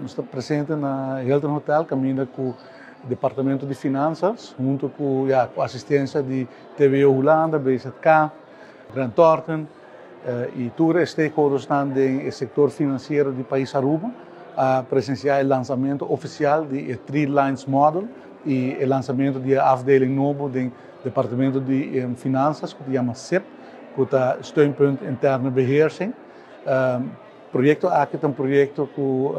Nos ta presente na Hilton Hotel caminda cu Departamento di Finanzas hunto cu, ja, cu asistencia di TBO Hulanda, BZK, Grant Thornton y tur stakeholders den sector financiero di pais Aruba a presencia e lansamento oficial di e Three Lines Model y e lansamento di afdeling nobo di Departamento di Finanzas, cu ta yama SIB, cu ta Steunpunt Interne Beheersing. Proyecto aki ta un proyecto cu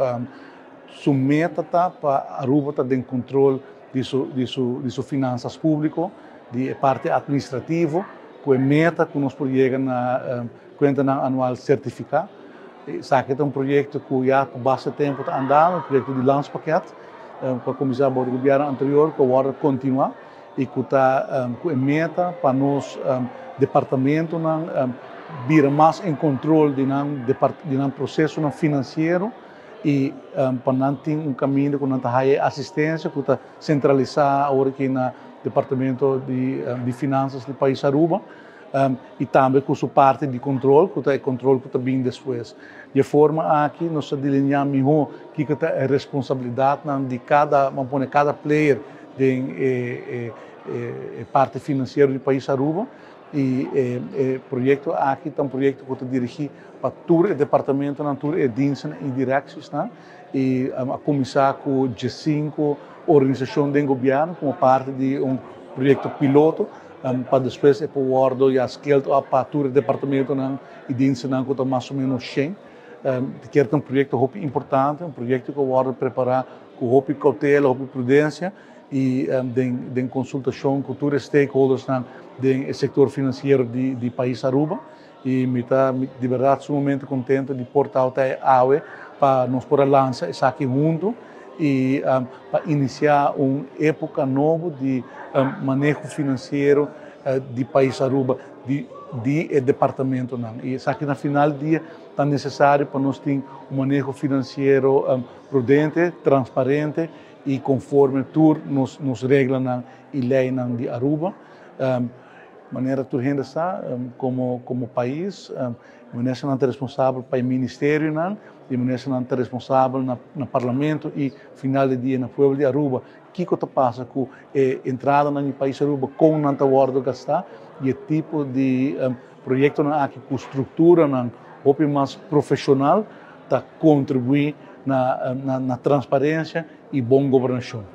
su meta ta pa Aruba ta den control di su finanzas publico, di parti administrativo, cu e meta cu nos por yega na cuenta anual certifica. Esaki ta un proyecto cu ya pa bastante tempo ta andando, un proyecto di landspakket, cu a cuminsa pa e gobierno anterior, cu awor a continua y cu ta cu e meta pa nos departamento bira mas den control di nan proceso financiero y pa nan tin un caminda cu nan ta asistencia cu ta centralisa awor aki na Departamento di Finanzas di pais Aruba y tambe cu su parti di control, cu e control cu ta bin despues. Di forma aki nos a delinea miho cu ta e responsabilidad di cada, ban pone, cada player di parti financiero di pais Aruba y e proyecto aki ta un proyecto cu ta dirigi pa tur departamento, tur diensten y directies, ne? Y a cuminsa cu 5 organisacion di gobierno como parti di un proyecto piloto pa despues e por ya scaled up pa tur departamento y diensten, cu ta mas o menos 100. Cu ta un proyecto hopi importante, un proyecto cu a wordo prepara cu hopi cautela, hopi prudencia y den consultacion cu tur stakeholders den sector financiero di pais Aruba. Y mi ta di berdad sumamente contento di por ta awe pa nos por lansa esaki hunto y pa inicia un epoca nobo di maneho financiero di pais Aruba, di departamento nan. Y esaki na final di dia ta necesario pa nos tin un maneho financiero prudente, transparente y conforme tur nos regla y ley di Aruba. Manera tur hende sa, como pais, minister ta responsabel pa e ministerio nan, y minister ta responsabel na parlamento y final di dia na pueblo di Aruba. Kico ta pasa cu e entrada na pais Aruba, con nan ta wordo gasta y e tipo di proyecto nan aki cu structura nan hopi mas profesional ta contribui na transparencia y bon gobernacion.